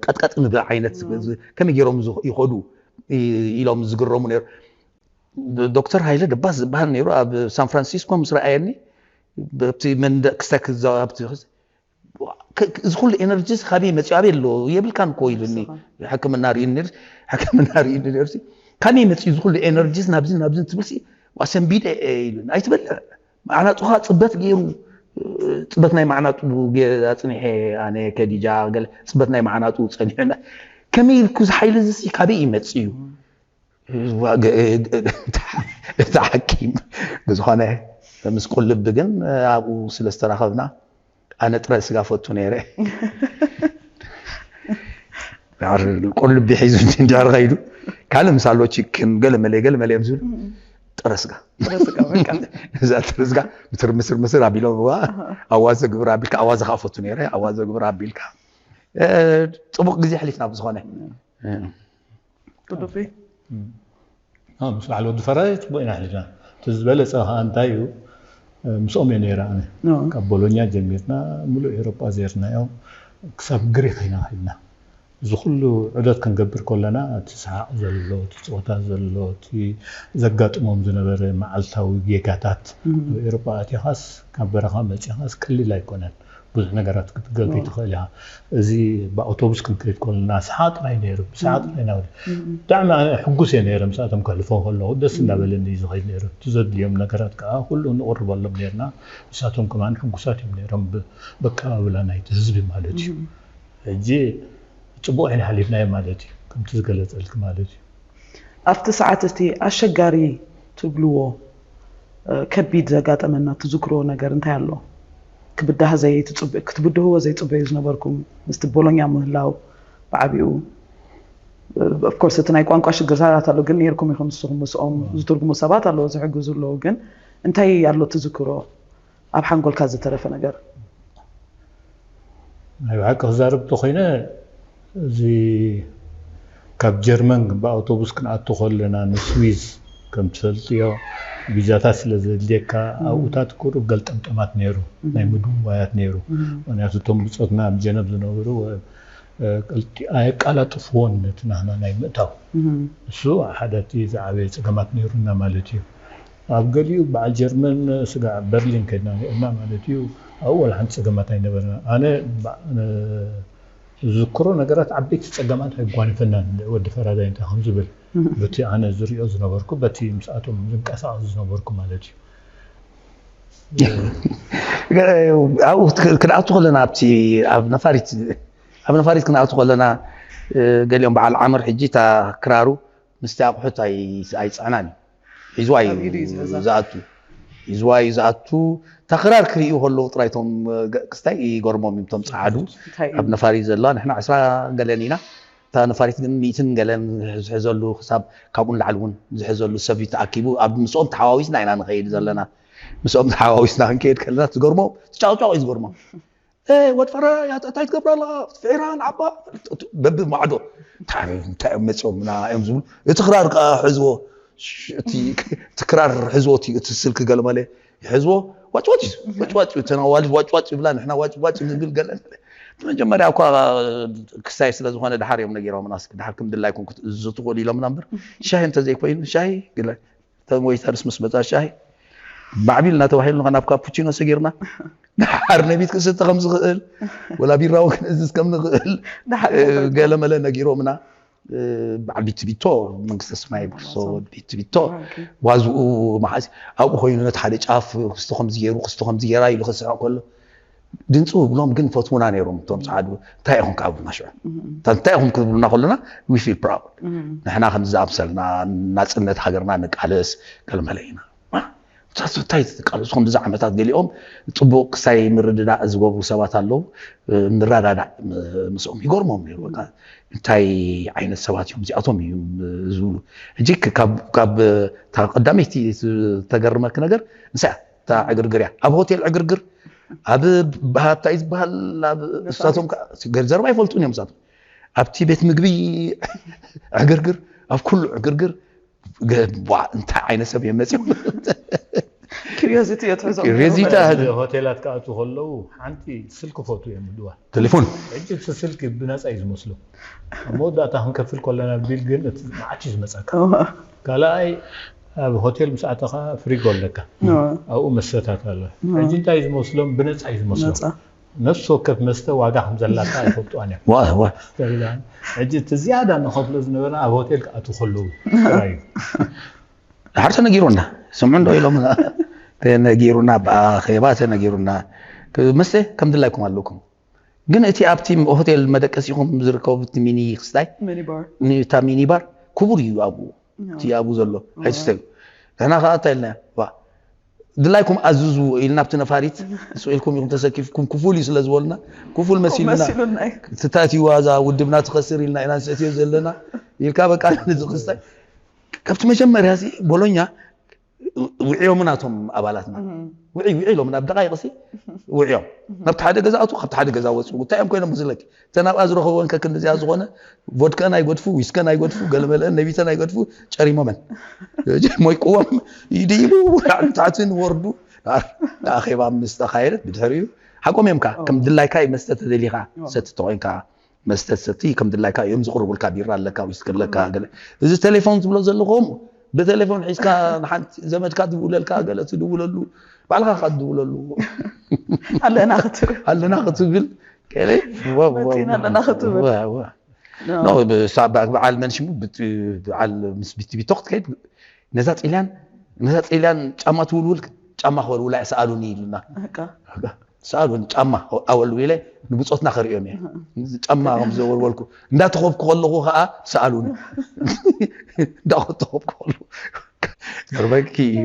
ቀጥቀጥ ንብል ዓይነት፣ ከመይ ገይሮም ይኸዱ ኢሎም ዝግረሙ ነሩ። ዶክተር ሃይለ ደባስ ዝበሃል ነይሩ ኣብ ሳን ፍራንሲስኮ ምስ ረኣየኒ፣ ኣብቲ መንደቅ ክስታይ ክዛወር፣ ኣብቲ እዚ ኩሉ ኤነርጂስ ካበይ መፂኡ? ኣበይ ኣሎ? የብልካን እኮ ኢሉኒ። ሕክምና ርእዩ ነርሲ፣ ሕክምና ርእዩ ነርሲ፣ ካበይ መፂኡ እዚ ኩሉ ኤነርጂስ ናብዚ ናብዚ ትብልሲ? ዋ ሰንቢደ እየ ኢሉኒ። ኣይትበልዕ፣ ማዕናጡኻ ፅበት ገይሩ፣ ፅበት ናይ ማዕናጡ ገ- ኣፅኒሐ፣ ኣነ ከዲጃ ገለ ፅበት ናይ ማዕናጡ ፀኒሑና። ከመይ ኢልኩ እዚ ሓይሊ እዚ ካበይ ይመፅእ እዩ? እቲ ሓኪም ብዝኾነ ምስ ቁልቢ ግን ኣብኡ ስለ ዝተራኸብና፣ ኣነ ጥረ ስጋ ፈቱ ነይረ። ቁልቢ ሒዙ እንድሕር ከይዱ፣ ካልእ ምስ ኣሎ ቺክን ገለ መለ ገለ መለ እዮም ዝብሉ። ጥረ ስጋ። እዛ ጥረ ስጋ ምስር ምስር ምስር ኣቢሎም፣ ኣዋዘ ግብር ኣቢልካ፣ ኣዋዘ ከዓ ፈቱ ነይረ። ኣዋዘ ግብር ኣቢልካ፣ ጽቡቕ ግዜ ኣሕሊፍና ብዝኾነ። ቁዱቢ። ምስ በዓል ወዲ ፈራይ ጽቡቕ ኢና ኣሕሊፍና። እቲ ዝበለጸ ከዓ እንታይ እዩ፣ ምስኦም እየ ነይረ ኣነ። ካብ ቦሎኛ ጀሚርና ምሉእ ኤውሮጳ ዜርናዮ፣ ክሳብ ግሪኽ ኢና ከይድና። እዚ ኩሉ ዑደት ክንገብር ከለና እቲ ሰሓቕ ዘሎ፣ እቲ ጸወታ ዘሎ፣ እቲ ዘጋጥሞም ዝነበረ መዓልታዊ ጌጋታት፣ ኣብ ኤውሮጳ ኣቲኻስ፣ ካብ በረኻ መጺኻስ ቀሊል ኣይኮነን። ብዙሕ ነገራት ክትገብሪ ትኽእል ኢኻ። እዚ ብኣውቶቡስ ክንከይድ ከለና ሰሓ ጥራይ ነይሩ፣ ብሰሓ ጥራይ ኢና። ብጣዕሚ ኣነ ሕጉስ እየ ነይረ ምስኣቶም ከሕልፎ ከለኹ፣ ደስ እንዳበለኒ እዩ ዝኸይድ ነይሩ። እቲ ዘድልዮም ነገራት ከዓ ኩሉ ንቕርበሎም ነይርና። ንሳቶም ከማን ሕጉሳት እዮም ነይሮም ብኣቀባብላ ናይቲ ህዝቢ ማለት እዩ። ሕጂ ፅቡቕ ኢና ሓሊፍናዮ ማለት እዩ፣ ከምቲ ዝገለፀልኪ ማለት እዩ። ኣብቲ ሰዓት እቲ ኣሸጋሪ ትብልዎ ከቢድ ዘጋጠመና ትዝክርዎ ነገር እንታይ ኣሎ? ክብዳህ ዘይትፅብ ክትብድህዎ ዘይፅበዩ ዝነበርኩም ምስቲ ቦሎኛ ምህላው ብዓቢኡ of course እቲ ናይ ቋንቋ ሽግርታት ኣሎ፣ ግን ነይርኩም ኢኹም ንስኹም ምስኦም ዝትርጉሙ ሰባት ኣለዉ ዝሕግዙ ኣለዉ፣ ግን እንታይ ኣሎ ትዝክሮ ኣብ ሓንጎልካ ዝተረፈ ነገር? ናይ ብሓቂ ክዛረብ እንተኮይነ፣ እዚ ካብ ጀርመን ብኣውቶቡስ ክንኣቱ ከለና ንስዊዝ ከም ትፈልጥዮ ቪዛታት ስለ ዘድልየካ ኣብኡታት ቁሩብ ገልጠምጠማት ነይሩ፣ ናይ ምድዋያት ነይሩ። ምክንያቱ እቶም ብፆትና ኣብ ጀነብ ዝነበሩ ኣየቃላጥፍዎን ነቲ ናህና ናይ ምእታው። እሱ ሓደ እቲ ዝዓበየ ፀገማት ነይሩና ማለት እዩ። ኣብ ገሊኡ በዓል ጀርመን ስጋዕ በርሊን ከድና ነርና ማለት እዩ። ኣብኡ ዋላ ሓንቲ ፀገማት ኣይነበረና። ኣነ ዝዝክሮ ነገራት ዓበይቲ ፀገማት ኣይጓንፈናን ወዲ ፈራዳይ እንታይ ከም ዝብል በቲ ኣነ ዝሪኦ ዝነበርኩ በቲ ምስኣቶም ዝንቀሳቐስ ዝነበርኩ ማለት እዩ። ኣብኡ ክንኣቱ ከለና ኣብቲ ኣብ ነፋሪት ኣብ ነፋሪት ክንኣቱ ከለና ገሊኦም በዓል ዓምር ሕጂ እታ ክራሩ ምስቲ ኣቑሑት ኣይፅዕናን እዩ። ሒዝዋ እዩ ዝኣቱ። ሒዝዋ እዩ ዝኣቱ። እታ ክራር ክርእዩ ከለዉ ጥራይ እቶም ክስታይ ይገርሞም እዮም እቶም ፃዓዱ ኣብ ነፋሪት ዘለዋ። ንሕና ዕስራ ገለን ኢና። እታ ነፋሪት ግን ሚእትን ገለን ዝሕዘሉ ክሳብ ካብኡ ንላዕሊ እውን ዝሕዘሉ ሰብ እዩ ተኣኪቡ። ኣብ ምስኦም ተሓዋዊስና ኢና ንኸይድ ዘለና። ምስኦም ተሓዋዊስና ክንከይድ ከለና ትገርሞም፣ ትጫቕጫቕ እዩ ዝገርሞም። ወድ ፈራዳይ እንታይ ትገብር ኣለኻ? ፍሒራ ንዓባ በብማዕዶ እንታይ እዮም መፂኦም ኢና እዮም ዝብሉ። እቲ ክራር ከዓ ሕዝዎ፣ እቲ ክራር ሕዝዎ፣ እቲ ስልኪ ገለመለ ይሕዝዎ፣ ዋጭዋጭ ዋጭዋጭ፣ እተን ኣዋልድ ዋጭዋጭ ይብላ፣ ንሕና ዋጭዋጭ ንብል ገለ። መጀመርያ እኳ ክስታይ ስለ ዝኾነ ድሓር እዮም ነጊሮምና፣ እስኪ ድሓር ከም ድላይኩም ክትእዝዙ ትኽእሉ ኢሎምና እምበር፣ ሻሂ እንተዘይኮይኑ፣ ሻሂ ገለ እቶም ዌይተርስ ምስ መፃ ሻሂ ማዕቢልና ተባሂሉና ናብ ካፑቺኖ ሰጊርና ድሓር ነቢት ክስተ ከም ዝኽእል ወላ ቢራ እውን ክንእዝዝ ከም ንኽእል ገለመለ ነጊሮምና። በዓል ቢትቢቶ መንግስተ ሰማይ ብርሶ ቢትቢቶ ዋዝኡ መሓዝ ኣብኡ ኮይኑ ነቲ ሓደ ጫፍ ክስቶ ከምዚ ገይሩ ክስቶ ከምዚ ገይራ ኢሉ ክስሕቕ ከሎ ድንፁ ብሎም ግን ፈትውና ነይሮም እቶም ፀዓዱ እንታይ ኢኹም ክኣብሉና ሽዑ እንታይ ኢኹም ክብሉና ከለና we feel proud ንሕና ከምዚ ዝኣምሰልና ናፅነት ሃገርና ንቃለስ ገለመለ ኢና እንታይ ትቃለሱ ከምዚ ዓመታት ገሊኦም ፅቡቅ ክሳይ ምርድዳእ ዝገብሩ ሰባት ኣለዉ ንረዳዳእ ምስኦም ይገርሞም ነይሩ እንታይ ዓይነት ሰባት እዮም እዚኣቶም እዮም ዝብሉ ሕጂ ካብ ቀዳመይቲ ዝተገርመክ ነገር ንሳ እታ ዕግርግር እያ ኣብ ሆቴል ዕግርግር ኣብ ባህታ ዝበሃል እሳቶም ገንዘብ ኣይፈልጡን እዮም እሳቶም ኣብቲ ቤት ምግቢ ዕግርግር ኣብ ኩሉ ዕግርግር እንታይ ዓይነት ሰብ እዮም መፅኦም ኪሪዮሲቲ እዮ ትሕዞ ሬዚታ ሆቴላት ክኣቱ ከለዉ ሓንቲ ስልኪ ፎቶ እዮም ድዋ ቴሌፎን ሕጂ እቲ ስልኪ ብነፃ እዩ ዝመስሎ ኣብ መወዳእታ ክንከፍል ከለና ቢል ግን እቲ መዓት እዩ ዝመፀካ ካልኣይ ኣብ ሆቴል ምስ ኣተኻ ፍሪጎ ኣለካ ኣብኡ መሰታት ኣሎ ሕጂ እንታይ ዝመስሎም ብነፃ እዩ ዝመስሎም ነፍሲ ወከፍ መስተ ዋጋ ከም ዘላታ ኣይፈልጥዋን እዮም ሕጂ እቲ ዝያዳ ንኸፍሎ ዝነበረ ኣብ ሆቴል ክኣቱ ከለዉ ጥራይ እዩ ድሓር ተነጊሩና ስምዑ እንዶ ኢሎም ተነጊሩና ብኣኼባ ተነጊሩና መስተ ከም ድላይኩም ኣለኩም ግን እቲ ኣብቲ ሆቴል መደቀሲኹም ዝርከቡ እቲ ሚኒ ክስታይ ሚኒባር እታ ሚኒባር ክቡር እዩ ኣብኡ እቲ ኣብኡ ዘሎ ኣይስተዩ ንሕና ከዓ እንታይ ኢልና ድላይኩም ኣዝዙ ኢልና ኣብቲ ነፋሪት ስኢልኩም ኢኹም ተሰኪፍኩም ክፉል እዩ ስለ ዝበሉና ክፉል መሲሉና መሲሉና እዩ ትታእትዋ እዛ ውድብና ትኸስር ኢልና ኢና ንሰትዮ ዘለና ኢልካ በቃ ንዝኽስታይ ካብቲ መጀመርያ እዚ ቦሎኛ ውዕዮምን ኣቶም ኣባላትና ውዒ ውዒ ኢሎም ናብ ደቃይቅ ሲ ውዕዮም ናብቲ ሓደ ገዛ ኣቱ ካብቲ ሓደ ገዛ ወፅኡ እንታይ እዮም ኮይኖም ዝለኪ እተን ኣብኣ ዝረኸቦን ከክንዲዚኣ ዝኾነ ቮድከን ኣይገድፉ ዊስከን ኣይገድፉ ገለመለአን ነቢተን ኣይገድፉ ጨሪሞመን ሞይቅዎም ይድይቡ ላዕሊ ታሕትን ወርዱ ኣኼባ ምስ ተኻየደት ብድሕሪኡ ሓቆም እዮም ከዓ ከም ድላይካ መስተ ተደሊኻ ሰቲ ተኮይንካ መስተ ሰቲ ከም ድላይካ እዮም ዝቅርቡልካ ቢራ ኣለካ ዊስኪ ኣለካ ገለ እዚ ቴሌፎን ዝብሎ ዘለኹም ብቴሌፎን ሒዝካ ንሓንቲ ዘመድካ ትድውለልካ ገለ ትድውለሉ ባዕልካ ካ ትድውለሉ ኣለና ክትብል ኣለና ክትብል ገለ መፂና ኣለና ክትብል በዓል መን ሽሙ በዓል ምስ ቢትቢቶ ክትከይድ ነዛ ጥልያን ነዛ ጥልያን ጫማ ትውልውል ጫማ ክወልውላ እያ ሰኣሉኒ ኢሉና ሰኣሉኒ ጫማ ኣወልዊለ ንብፆትና ከርእዮም እየ ጫማ ከም ዘወልወልኩ እንዳተኸብኩ ከለኹ ከዓ ሰኣሉኒ እንዳተኸብኩ ከለኹ ገርበኪ እዩ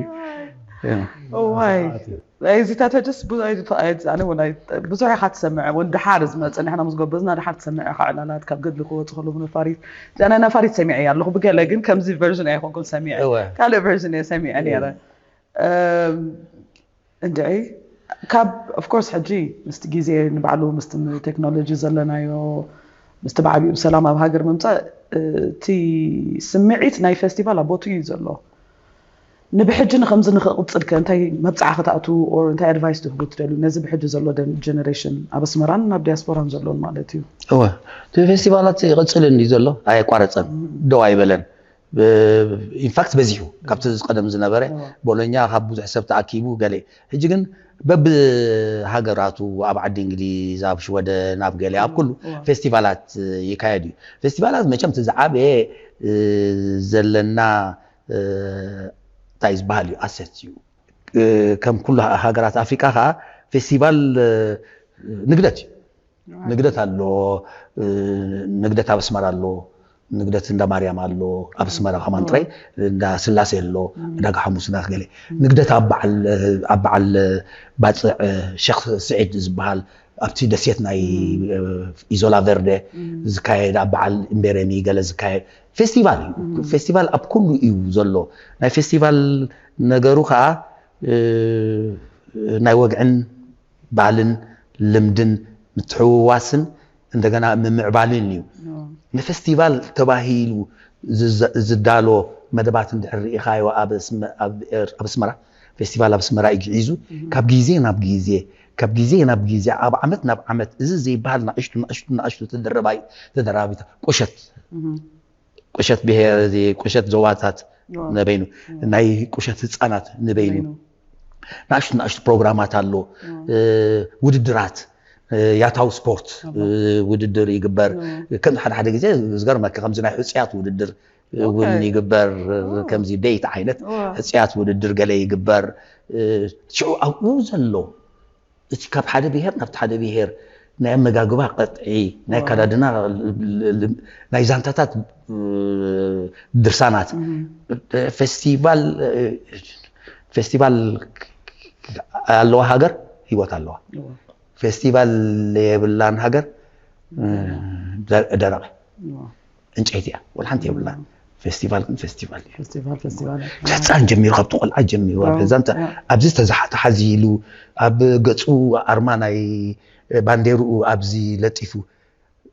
እዋይ እዚታት ደስ ብዙሕ ኢኻ ትሰምዕ እውን ድሓር ዝመፀ ንሕና ምስ ጎበዝና ድሓር ትሰምዕ ኢኻ ዕላላት ካብ ገድሊ ክወፁ ከለዉ ነፋሪት እዚኣ ናይ ነፋሪት ሰሚዐ ኣለኹ ብገለ ግን ከምዚ ቨርዥን ኣይኮንኩን ሰሚዐ ካልእ ቨርዥን እየ ሰሚዐ ነይረ እንድዒ ካብ ኦፍኮርስ ሕጂ ምስቲ ግዜ ንባዕሉ ምስቲ ቴክኖሎጂ ዘለናዮ ምስቲ ብዓቢኡ ብሰላም ኣብ ሃገር ምምፃእ እቲ ስምዒት ናይ ፌስቲቫል ኣብ ቦቱ እዩ ዘሎ ንብሕጂ ንከምዚ ንክቕፅል ከ እንታይ መብፃዓ ክትኣትዉ or እንታይ ኣድቫይስ ትህቡ ትደልዩ ነዚ ብሕጂ ዘሎ ጀነሬሽን ኣብ ኣስመራን ኣብ ዲያስፖራን ዘሎን ማለት እዩ እወ እቲ ፌስቲቫላት ይቕፅል እንዲ ዘሎ ኣየቋረፀን ደው ኣይበለን ኢንፋክት በዚሑ ካብቲ ቀደም ዝነበረ ቦሎኛ ካብ ብዙሕ ሰብ ተኣኪቡ ገለ ሕጂ ግን በብሃገራቱ ኣብ ዓዲ እንግሊዝ ኣብ ሽወደን ኣብ ገለ ኣብ ኩሉ ፌስቲቫላት ይካየድ እዩ ፌስቲቫላት መቸም እቲ ዝዓበየ ዘለና እንታይ ዝበሃል እዩ ኣሰት እዩ ከም ኩሉ ሃገራት ኣፍሪቃ ከዓ ፌስቲቫል ንግደት እዩ ንግደት ኣሎ ንግደት ኣብ ኣስመራ ኣሎ ንግደት እንዳ ማርያም ኣሎ ኣብ ኣስመራ ከማን ጥራይ እንዳ ስላሴ ኣሎ ዕዳጋ ሓሙስ እንዳ ገለ ንግደት ኣብ በዓል ባፅዕ ሸክ ስዒድ ዝበሃል ኣብቲ ደሴት ናይ ኢዞላ ቨርደ ዝካየድ ኣብ በዓል እምቤረሚ ገለ ዝካየድ ፌስቲቫል እዩ ፌስቲቫል ኣብ ኩሉ እዩ ዘሎ ናይ ፌስቲቫል ነገሩ ከዓ ናይ ወግዕን ባህልን ልምድን ምትሕውዋስን እንደገና ምምዕባልን እዩ ንፌስቲቫል ተባሂሉ ዝዳሎ መደባት እንድሕር ርኢኻዮ ኣብ ኣስመራ ፌስቲቫል ኣብ ኣስመራ እዩ ግዒዙ ካብ ግዜ ናብ ግዜ ካብ ግዜ ናብ ግዜ ኣብ ዓመት ናብ ዓመት እዚ ዘይበሃል ናእሽቱ ናእሽቱ ናእሽቱ ተደረባይ ተደራቢታ ቁሸት ቁሸት ብሄር ቁሸት ዞባታት ነበይኑ ናይ ቁሸት ህፃናት ነበይኑ ናእሽቱ ናእሽቱ ፕሮግራማት ኣሎ ውድድራት ያታዊ ስፖርት ውድድር ይግበር። ከም ሓደ ሓደ ግዜ ዝገርመካ ከምዚ ናይ ሕፅያት ውድድር እውን ይግበር። ከምዚ ቤት ዓይነት ሕፅያት ውድድር ገለ ይግበር። ሽዑ ኣብኡ ዘሎ እቲ ካብ ሓደ ብሄር ናብቲ ሓደ ብሄር ናይ ኣመጋግባ ቅጥዒ፣ ናይ ኣከዳድና፣ ናይ ዛንታታት ድርሳናት። ፌስቲቫል ፌስቲቫል ኣለዋ ሃገር ህይወት ኣለዋ። ፌስቲቫል የብላን ሃገር ደረቐ ዕንጨይቲ እያ። ወላ ሓንቲ የብላን። ፌስቲቫል ግን ፌስቲቫል እዩ። ፌስቲቫል ፌስቲቫል። ካብ ህፃን ጀሚሩ፣ ካብቲ ቆልዓ ጀሚሩ ኣብ ሕዛን ኣብዚ ተሓዚሉ፣ ኣብ ገፁ ኣርማ ናይ ባንዴርኡ ኣብዚ ለጢፉ፣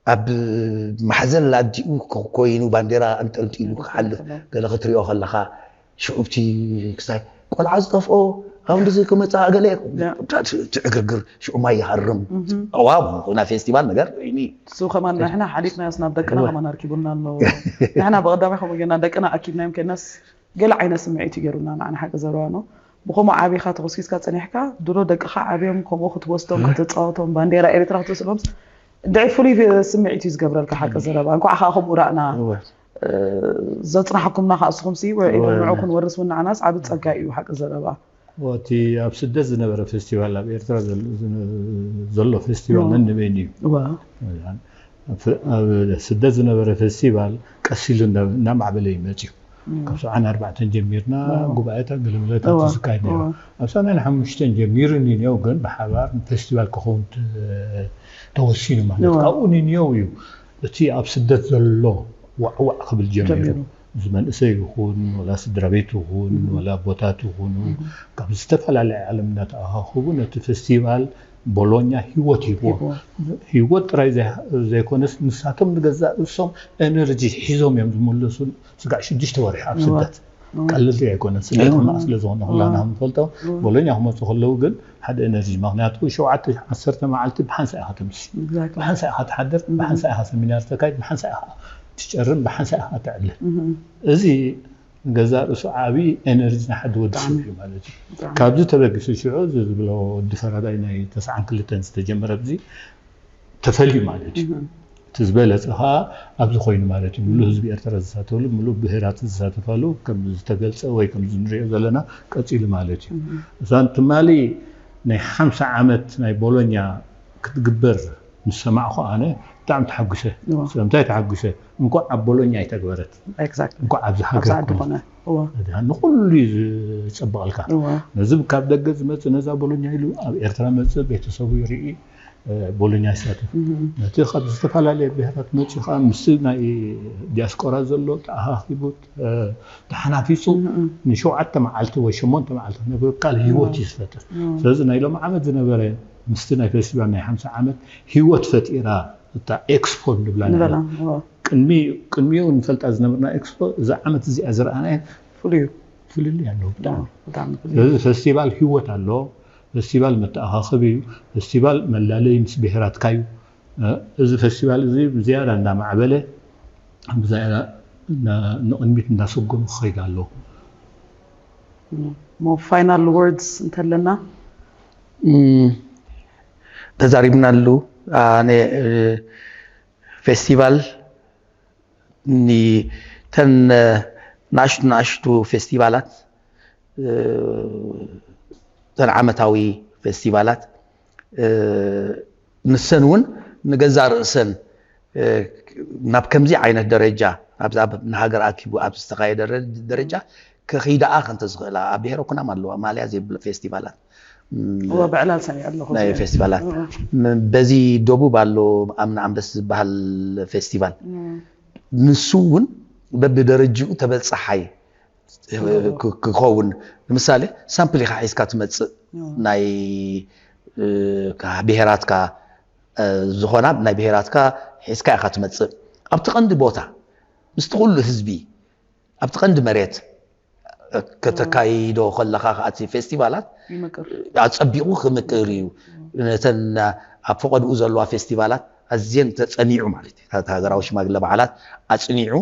ኣብ ማሕዘን ኣዲኡ ኮይኑ ባንዴራ ኣንጠልጢሉ ክሓልፍ ገለ ክትሪኦ ከለኻ ሽዑብቲ ክሳይ ቆልዓ ዝጠፍኦ ካብ እንደዚ ክመፃ ገለ ትዕግርግር ሽዑ ማይ ይሃርም። ዋው ናይ ፌስቲቫል ነገር እኒ እሱ ከማን ንሕና ሓሊፍናዮስ ናብ ደቅና ከማን ኣርኪቡና ኣሎ። ንሕና ብቐዳማይ ከምኡ ጌርና ደቅና ኣኪብናዮም ከይናስ ገለ ዓይነት ስምዒት እዩ ገይሩና ንዓና ሓቂ ዘረባ ነው። ብኸምኡ ዓቢኻ ተኾስኪስካ ጸኒሕካ ድሮ ደቅኻ ዓብዮም ከምኡ ክትወስዶም ከተጻወቶም ባንዴራ ኤርትራ ክትስእሎም እንድዒ ፍሉይ ስምዒት እዩ ዝገብረልካ ሓቂ ዘረባ። እንኳዕ ከዓ ከምኡ ራእና ዘጽናሕኩምና ከዓ እስኹም ሲ ውዒ ንዑ ክንወርስ እውን ንዓናስ ዓቢ ጸጋ እዩ ሓቂ ዘረባ። እቲ ኣብ ስደት ዝነበረ ፌስቲቫል ኣብ ኤርትራ ዘሎ ፌስቲቫል ነንበይኑ እዩ። ኣብ ስደት ዝነበረ ፌስቲቫል ቀስ ኢሉ እናማዕበለ እዩ መፅዩ። ካብ ሰብዓን ኣርባዕተን ጀሚርና ጉባኤታት ገለመለታት ዝካየድ ነይሩ። ኣብ ሰብዓን ሓሙሽተን ጀሚሩ ኒኒዮው ግን ብሓባር ፌስቲቫል ክኸውን ተወሲኑ ማለት ካብኡ ኒኒዮው እዩ እቲ ኣብ ስደት ዘሎ ዋዕዋዕ ክብል ጀሚሩ። እዚ መንእሰይ ይኹን ወላ ስድራ ቤት ይኹን ወላ ኣቦታት ይኹኑ ካብ ዝተፈላለየ ዓለም እናተኣኻኸቡ ነቲ ፌስቲቫል ቦሎኛ ህይወት ሂብዎ። ህይወት ጥራይ ዘይኮነስ ንሳቶም ንገዛእ ርእሶም ኤነርጂ ሒዞም እዮም ዝምለሱ። ስጋዕ ሽዱሽተ ወርሒ ኣብ ስደት ቀለል ኣይኮነን። ስደት ከማኣ ስለ ዝኾነ ኩላና ከም ንፈልጦ ቦሎኛ ክመፁ ከለዉ ግን ሓደ ኤነርጂ ምክንያቱ ሸውዓተ ዓሰርተ መዓልቲ ብሓንሳ ኢኻ ተምሲ ብሓንሳ ኢኻ ትሓድር ብሓንሳ ኢኻ ሰሚናር ተካይድ ብሓንሳ ኢኻ ትጨርም ብሓንሳ ኢኻ ተዕልል። እዚ ንገዛእ ርእሱ ዓቢ ኤነርጂ ናይ ሓደ ወዲ ሰብ እዩ ማለት እዩ። ካብዚ ተበጊሱ ሽዑ እዚ ዝብሎ ወዲ ፈራዳይ ናይ ተስዓን ክልተን ዝተጀመረ ብዚ ተፈልዩ ማለት እዩ። እቲ ዝበለፀ ከዓ ኣብዚ ኮይኑ ማለት እዩ። ሙሉእ ህዝቢ ኤርትራ ዝሳተፈሉ፣ ሙሉእ ብሄራት ዝሳተፋሉ ከም ዝተገልፀ ወይ ከም ንሪኦ ዘለና ቀፂሉ ማለት እዩ። እዛ ትማሊ ናይ ሓምሳ ዓመት ናይ ቦሎኛ ክትግበር ምስ ሰማዕኹ ኣነ ብጣዕሚ ተሓጒሰ። ስለምንታይ ተሓጒሰ? እንኳዕ ኣብ ቦሎኛ ኣይተግበረት፣ እንኳዕ ኣብዚ ሃገር ኮነ። ንኩሉ እዩ ዝፀብቐልካ። ነዚ ካብ ደገ ዝመፅእ ነዛ ቦሎኛ ኢሉ ኣብ ኤርትራ መፅእ ቤተሰቡ ይርኢ ቦሎኛ ይሳተፍ። ነቲ ካብ ዝተፈላለየ ብሄራት መፅኡ ከዓ ምስ ናይ ዲያስቆራ ዘሎ ተኣኻኺቡ ተሓናፊፁ ንሸውዓተ መዓልቲ ወይ ሸሞንተ መዓልቲ ነብር ካል ህይወት እዩ ዝፈጥር። ስለዚ ናይ ሎም ዓመት ዝነበረ ምስቲ ናይ ፌስቲቫል ናይ ሓምሳ ዓመት ህይወት ፈጢራ እታ ኤክስፖ ንብላ ቅድሚኡ ንፈልጣ ዝነበርና ኤክስፖ እዛ ዓመት እዚኣ ዝረኣናዮ ፍሉይ ኣለዎ። ስለዚ ፌስቲቫል ህይወት ኣለዎ። ፌስቲቫል መተኣኻኸቢ እዩ። ፌስቲቫል መላለይ ምስ ብሄራትካ እዩ። እዚ ፌስቲቫል እዚ ብዝያዳ እንዳማዕበለ ብዝያዳ ንቕድሚት እንዳሰጎመ ክኸይድ ኣለዎ። ሞ ፋይናል ወርድስ እንተለና ተዛሪብናሉ ኣነ ፌስቲቫል ንተን ናሽቱ ናሽቱ ፌስቲቫላት ተን ዓመታዊ ፌስቲቫላት ንሰን እውን ንገዛእ ርእሰን ናብ ከምዚ ዓይነት ደረጃ ኣብዛ ንሃገር ኣኪቡ ኣብ ዝተኻየደ ደረጃ ከኺዳኣ ከንተ ዝኽእላ ኣብ ብሄረ ኩናም ኣለዋ ማልያ ዘይብሎ ፌስቲቫላት ብዕላል ሰሚዐ ኣለኹ ናይ ፌስቲቫላት በዚ ደቡብ ኣሎ ኣምና ኣንበስ ዝበሃል ፌስቲቫል ንሱ እውን በብደረጅኡ ተበፃሓይ ክኸውን ንምሳሌ ሳምፕል ኢኻ ሒዝካ ትመፅእ ናይ ብሄራትካ ዝኾና ናይ ብሄራትካ ሒዝካ ኢኻ ትመፅእ ኣብቲ ቀንዲ ቦታ ምስቲ ኩሉ ህዝቢ ኣብቲ ቀንዲ መሬት ከተካይዶ ከለኻ ከኣቲ ፌስቲቫላት ኣፀቢቑ ክምቅር እዩ ነተን ኣብ ፈቐድኡ ዘለዋ ፌስቲቫላት ኣዝየን ተፀኒዑ ማለት እዩ ሃገራዊ ሽማግለ በዓላት ኣፅኒዑ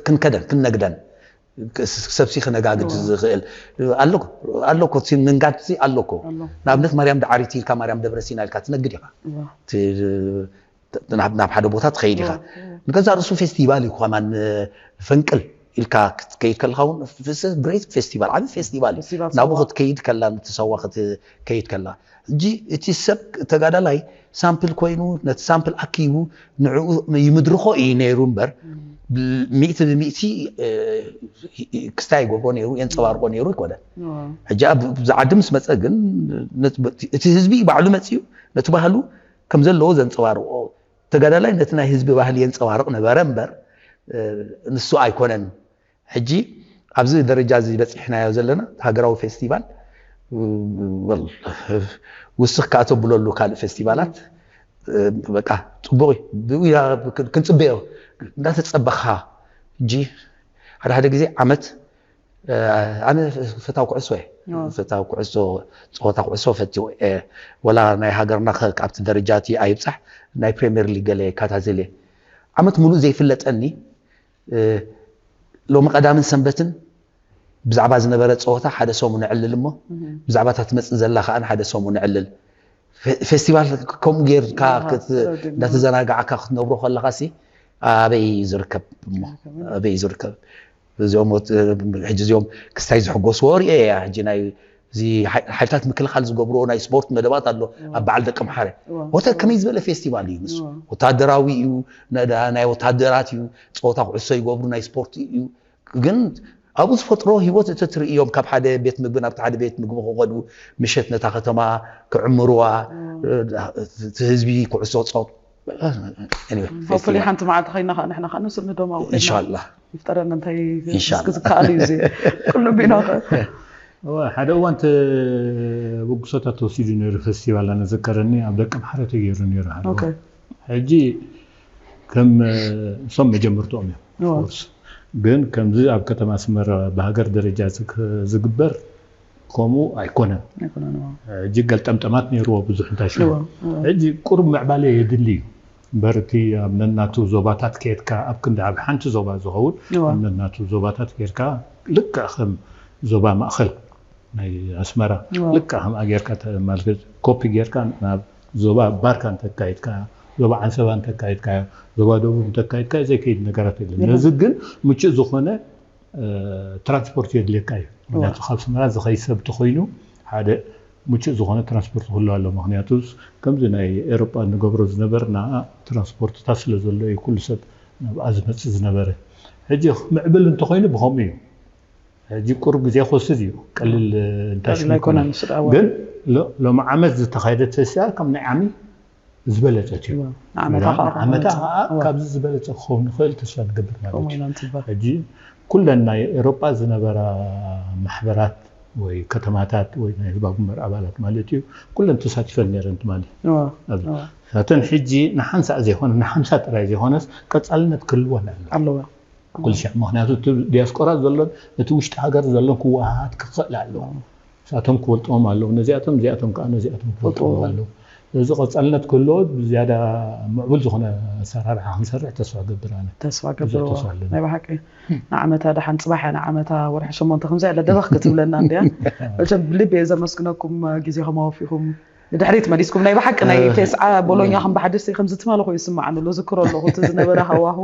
ክንከደን ክነግደን ሰብሲ ክነጋግድ ዝኽእል ኣሎ። ኣሎ እኮ እቲ ምንጋድ እዚ ኣሎ እኮ። ንኣብነት ማርያም ዳዕሪቲ ኢልካ ማርያም ደብረሲና ኢልካ ትነግድ ኢኻ። ናብ ሓደ ቦታ ትኸይድ ኢኻ። ንገዛ ርእሱ ፌስቲቫል እዩ። ከማን ፈንቅል ኢልካ ክትከይድ ከለኻ እውን ግሬት ፌስቲቫል፣ ዓብዪ ፌስቲቫል እዩ። ናብኡ ክትከይድ ከላ፣ ንትሰዋ ክትከይድ ከላ፣ ሕጂ እቲ ሰብ ተጋዳላይ ሳምፕል ኮይኑ ነቲ ሳምፕል ኣኪቡ ንዕኡ ይምድርኾ እዩ ነይሩ እምበር፣ ሚእቲ ብሚእቲ ክስታይ ይገብሮ ነይሩ፣ የንፀባርቆ ነይሩ ኣይኮነን። ሕጂ ኣብዚ ዓዲ ምስ መፀ ግን እቲ ህዝቢ ባዕሉ መፅዩ ነቲ ባህሉ ከም ዘለዎ ዘንፀባርቆ፣ ተጋዳላይ ነቲ ናይ ህዝቢ ባህሊ የንፀባርቕ ነበረ እምበር ንሱ ኣይኮነን። ሕጂ ኣብዚ ደረጃ እዚ በፂሕናዮ ዘለና ሃገራዊ ፌስቲቫል ውስኽ ከኣ ተብለሉ ካልእ ፌስቲቫላት በቃ ፅቡቕ እዩ። ክንፅበዮ እንዳተፀበኻ ሕጂ ሓደ ሓደ ግዜ ዓመት ኣነ ፈታው ኩዕሶ እየ። ፈታው ኩዕሶ፣ ፀወታ ኩዕሶ ፈትው እየ። ወላ ናይ ሃገርና ኣብቲ ደረጃ እቲ ኣይብፃሕ፣ ናይ ፕሪምየር ሊግ ገለ ይከታተል እየ። ዓመት ሙሉእ ዘይፍለጠኒ ሎሚ ቀዳምን ሰንበትን ብዛዕባ ዝነበረ ፀወታ ሓደ ሰሙን ዕልል እሞ ብዛዕባ እታ ትመፅእ ዘላ ከዓን ሓደ ሰሙን ዕልል። ፌስቲቫል ከምኡ ጌርካ እንዳተዘናጋዕካ ክትነብሮ ከለኻ ሲ ኣበይ ዝርከብ እሞ ኣበይ ዝርከብ? እዚኦም ሕጂ እዚኦም ክስታይ ዝሕጎስዎ ርእየ እያ። ሕጂ ናይ እዚ ሓይልታት ምክልኻል ዝገብርዎ ናይ ስፖርት መደባት ኣሎ ኣብ በዓል ደቂ ምሓረ ወተ ከመይ ዝበለ ፌስቲቫል እዩ ንሱ። ወታደራዊ እዩ፣ ናይ ወታደራት እዩ፣ ፀወታ ኩዕሶ ይገብሩ፣ ናይ ስፖርት እዩ። ግን ኣብኡ ዝፈጥሮ ህይወት እቲ ትርእዮም ካብ ሓደ ቤት ምግቢ ናብቲ ሓደ ቤት ምግቢ ክኸዱ፣ ምሸት ነታ ከተማ ክዕምርዋ፣ እቲ ህዝቢ ኩዕሶ ክፃወት። ሆፕፉሊ ሓንቲ መዓልቲ ኮይና ከዓ ንሕና ከዓ ንሱ ንደማ ውዕልና ኢንሻላህ ይፍጠረና። እንታይ ኢንሻላህ። እስኪ ዝከኣል እዩ እዚ ኩሉ ቢና ከ እወ፣ ሓደ እዋን ተበግሶታት ተወሲዱ ነይሩ ፌስቲቫል ኣነ ዘከረኒ ኣብ ደቂ ምሓረ ተገይሩ ነይሩ ሓደ እዋን። ሕጂ ከም እሶም መጀመርትኦም እዮም። ኦፍኮርስ ግን ከምዚ ኣብ ከተማ ኣስመራ ብሃገር ደረጃ ዝግ- ዝግበር ከምኡ ኣይኮነን። ኣይኮነን፣ እወ። ሕጂ ገልጠምጠማት ነይርዎ ብዙሕ እንታይ ሽሙ እወ፣ እወ። ሕጂ ቁሩብ ምዕባለ የድሊ እዩ እምበር እቲ ኣብ ነናቱ ዞባታት ከየድካ ኣብ ክንዲ ኣብ ሓንቲ ዞባ ዝኸውን እወ። ኣብ ነናቱ ዞባታት ጌርካ ልክዕ ከም ዞባ ማእኸል ናይ ኣስመራ እወ። ልክዕ ከምኣ ጌርካ ተ- ማለት ኮፒ ጌርካ ናብ ዞባ ባርካ እንተካይድካ ዞባ ዓንሰባ እንተካይድካ ዞባ ደቡብ እንተካይድካ ዘይከይድ ነገራት የለን። የለን። ነዚ ግን ምቹእ ዝኾነ ትራንስፖርት የድልየካ እዩ። ምክንያቱ ካብ ኣስመራ ዝኸይድ ሰብ እንተኾይኑ ሓደ ምቹእ ዝኾነ ትራንስፖርት ክህሉ ኣሎ። ምክንያቱ ከምዚ ናይ ኤሮጳ ንገብሮ ዝነበርና ትራንስፖርትታት ስለ ዘሎ እዩ ኩሉ ሰብ ናብኣ ዝመፅእ ዝነበረ። ሕጂ ምዕብል እንተኾይኑ ብኸምኡ እዩ። ሕጂ ቁሩብ ግዜ ክወስድ እዩ። ቀሊል እንታይ ሽም ኣይኮነን። ግን ሎሚ ዓመት ዝተኻየደት ፌስቲቫል ከም ናይ ዓሚ ዝበለፀት እዩ። ዓመታ ከዓ ካብዚ ዝበለፀ ክኸውን ይኽእል ተስፋ ንገብር ማለት እዩ። ሕጂ ኩለን ናይ ኤሮጳ ዝነበራ ማሕበራት ወይ ከተማታት ወይ ናይ ህዝባዊ ግንባር ኣባላት ማለት እዩ ኩለን ተሳቲፈን ነይረን ትማሊ። ናተን ሕጂ ንሓንሳእ ዘይኮነ ንሓምሳ ጥራይ ዘይኮነስ ቀፃልነት ክህልወን ኣለዎ። ኩልሻዕ ምክንያቱ እቲ ዲያስፖራ ዘሎን እቲ ውሽጢ ሃገር ዘሎን ክወሃሃድ ክኽእል ኣለዎ። ንሳቶም ክፈልጥዎም ኣለዉ ነዚኣቶም፣ እዚኣቶም ከዓ ነዚኣቶም ክፈልጥዎም ኣለዉ። እዚ ቀፃልነት ክህልዎ ዝያዳ ምዕቡል ዝኾነ ኣሰራርሓ ክንሰርሕ ተስፋ ገብር ኣነ። ተስፋ ገብር። ናይ ብሓቂ ንዓመታ ደሓን ፅባሕ እያ ንዓመታ ወርሒ ሸሞንተ ከምዚ ኣለ ደበኽ ክትብለና እንድያ። መቸም ብልቢ እየ ዘመስግነኩም ግዜኹም ኣወፊኹም ንድሕሪት መሊስኩም ናይ ብሓቂ ናይ ቴስዓ ቦሎኛ ከም ብሓድሽ ከም ዝትመለኹ ይስማዓኒ ኣሎ ዝክሮ ኣለኹ እቲ ዝነበረ ሃዋሁ።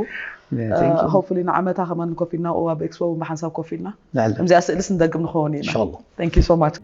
ሆፕፉሊ ንዓመታ ከማን ኮፍ ኢልና ኣብ ኤክስፖ እውን ብሓንሳብ ኮፍ ኢልና ከምዚኣ ስእልስ ንደግም ንኸውን ኢና። Thank you so much።